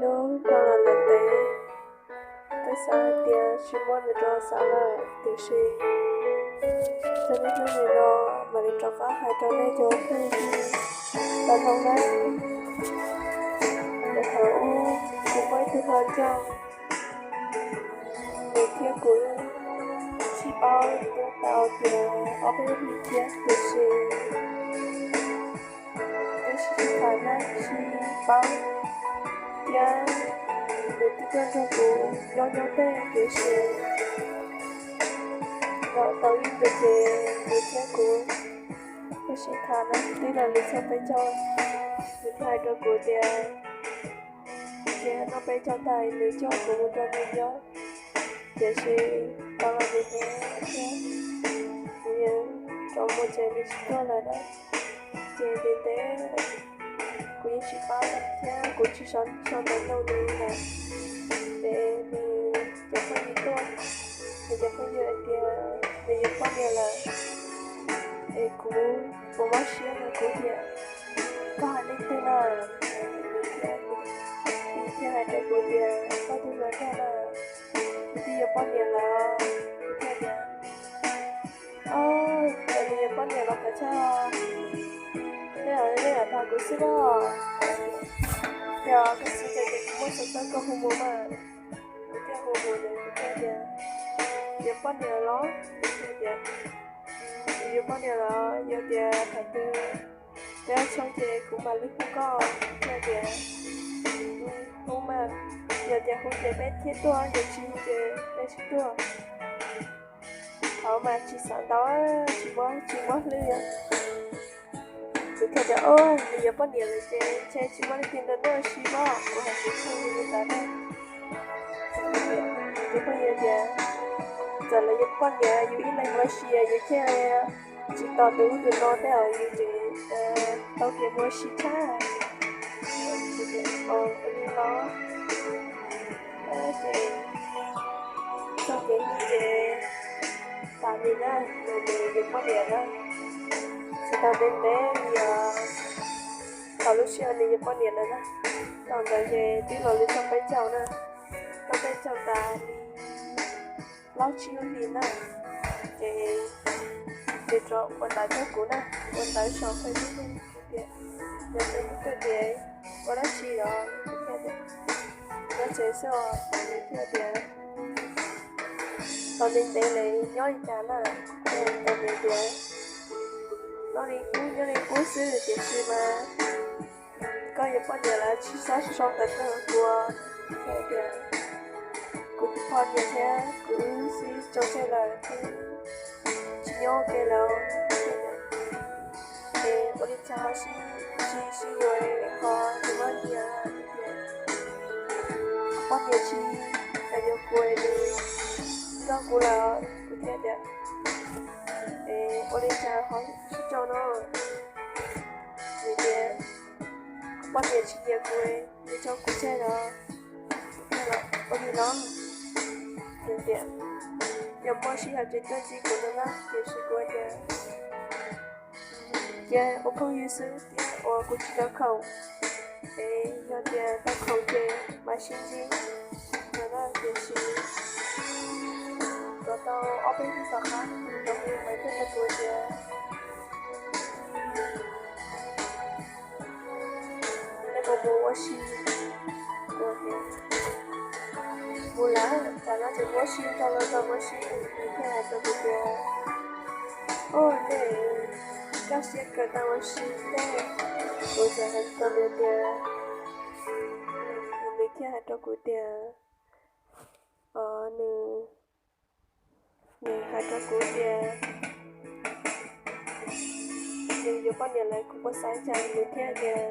Rau los lawm ntev, twb xav hais tias tsis muab nws rau xav lawm, tiam sis txog niaj hnub nim no mam li rov qab hais rau nej cov phooj ywg tau mloog na. Thaum ub kuv muaj ib tug hluas nraug, nws thiab kuv sib paub twb tau tias ob peb lub hlis thiab, tiam sis twb sib tham na, sib paub thiab. Nws twb tuaj nrog kuv nyob nyob tej, tiam sis los tau ib ntus ces nws thiab kuv twb sib tham na, twb los li txog peb caug. Nws thiaj hais rau kuv tias, ces noj peb caug tas nws coj kuv mus rau nws nyob, tiam sis tau los nws hnev thiab, kuv yeej rov mus ces nws tsis tuaj lawm na. Ces ntev ntev kuv yeej tsis paub thiab kuv tsis sau ntawv nug nws lawm. Ces nws cov phooj ywg tuaj, nws cov phooj ywg hais tias nws yuav poj niam lawm, es kuv puas mob siab no, kuv tias, koj hais leej twg na? Nws thiaj hais rau kuv tias, koj tus hluas nraug na, nws twb yuav poj niam lawm. Kuv thiaj tias, o, nws yuav poj niam los kav tsij, nej, nej lam dag kuv xwb os. Yog koj xav ces kuv muaj xov tooj, koj hu mus mas. Kuv thiaj hu mus, kuv thiaj tias, yuav poj niam los? Nws thiaj tias, yuav poj niam los, yog tias thaum twg peb ua tshoob ces kuv mam li hu koj. Kuv thiaj tias, hu mas, yog tias hu ces peb thiaj tuaj, yog tsis hu ces peb tsis tuaj. Thaum mas tsis xav ntau, tsis muab, tsis muab hlwb. Kuv thiaj tias, o, nws yuav poj niam lawm ces ntshe tsis muaj leej twg nrog neb ua si los? Kuv hais kuv phooj ywg li ntawd na. Kuv phooj ywg tias, txawm lawv yuav poj niam yus ib leeg ua si yus thiaj tsis tos tus ub tus no tej, yus tseem tau kev mus ua si tshaj. Ua li los, ces txog kev hlub ces tas li na, nws yuav poj niam na. Tsis tau ntev ntev li os, thaum lub sij hawm nws yuav poj niam lawm na, thaum ntawd ces twb los li txog peb caug na, txog peb caug tas li plaub tsib lub hlis na, ces nws rov ua ntawv rau kuv na, ua ntawv saum Facebook tias, yog Facebook tias ua dab tsi los, nyob tsev xwb os. Nws thiaj tias, tau ntev ntev li nyob li cas na? Nws tias, nyob li qub, nyob li qub xwb, tiam sis mas koj yuav poj niam lawm tsis txhob sau ntawv rau kuv. Tias, kuv tus poj niam thiab kuv sib tso tseg lawm, tsis nyob ua ke lawm. Es ua li cas ho sib, tsis sib yuav ho tsis muaj nyias tias, poj niam tsis yuav kuv, nws nrog kuv lawm. Kuv thiaj tias, es ua li cas ho sib tso no? Nws tias, poj niam tsis nyiam kuv, nws tso kuv tseg lawm. Ua li no, nws tias, yog muaj sij hawm ces tuaj ntsib kuv no na, tiam sis kuv tias, cia ua phooj ywg xwb thiab uas kuv tsis tau khoom, es yog tias tau khoom ces mam sib ntsib no na. Tiam sis tau ob peb hnub tom qab, nws rov hu mas thiaj hais kuv tias, nej puas mus ua si? Kuv tias, mus lawm, tsam no tseem ua si, nrog lawv ua si. Nws thiaj hais rau kuv tias, o, nej kaj siab kawm ntawv ua si tej. Kuv txawm hais rau nws tias, nws thiaj hais rau kuv tias, nws, nws hais rau kuv tias nws yuav poj niam lawm, kuv puas xav cas. Nws thiaj tias,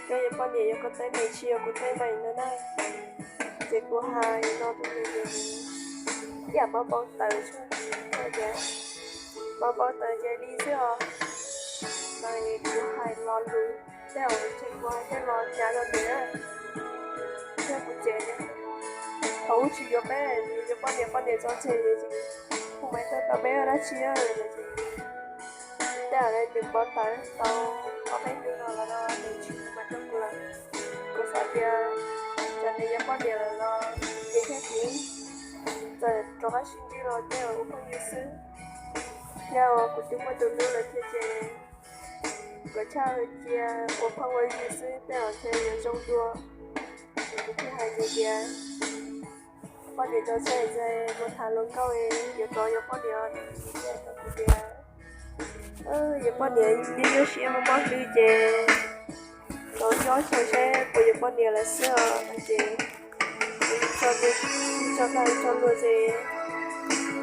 koj yuav poj niam yog koj teeb meem, tsis yog kuv teeb meem no na. Ces kuv hais no rau nws, nws ib yam npau npau taws, tias npau npau taws ces li xwb os. Mas kuv hais lo lus tej, ntshe kuv hais tej lo hnyav rau nws thiab kuv cem nws. Thaum ub tsis yuav peb, yuav poj niam, poj niam tso tseg, kuv mas tau tau peb ua dab tsi. Tej zaum nws npau taws tau ob peb hnub no los no nws tsis hu mas rau kuv lawm. Kuv xav tias Yog poj niam lawm los ces thiaj tsis txawm rov qab sib ntsib los tej zaum ua phooj ywg xwb. Thiab kuv twb muaj tus hlub lawm thiab ces kom tshaj cia ua phooj ua ywg xwb tej zaum ntshe yuav zoo dua. Kuv thiaj hais tias poj niam rau txhais mus tham hluas nkauj yuav rov yuav poj niam. Kuv tias yuav poj niam nyuaj nyuaj siab mob mob hlwb ces rov nyob xyov saib puas yuav poj niam lawm xwb os no ces tso tso tag tso luag ces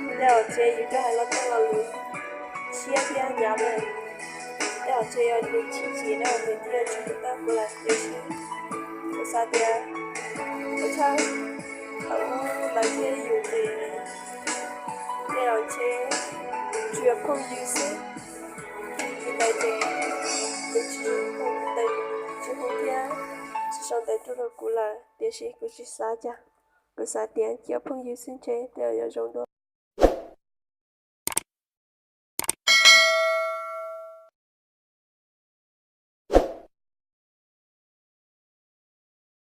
tej zaum ntshe yus twb hais los tej lo lus tshiab thiab hnyav lawm. Tej zaum ntshe yog nws chim chim na nws thiaj tsis mus tawm kuv lawm tiam sis kuv xav tias kuv txhawj thaum ub lawv thiab yus ces tej zaum ntshe tsuas yog phooj ywg xwb. Li ntawd ces nws tsis hu, tsis hu thiab tsis sau ntawv tuaj rau kuv lawm tiam sis kuv tsis xav cas. Kuv xav tias cia phooj ywg xwb ntshe tej zaum yuav zoo dua.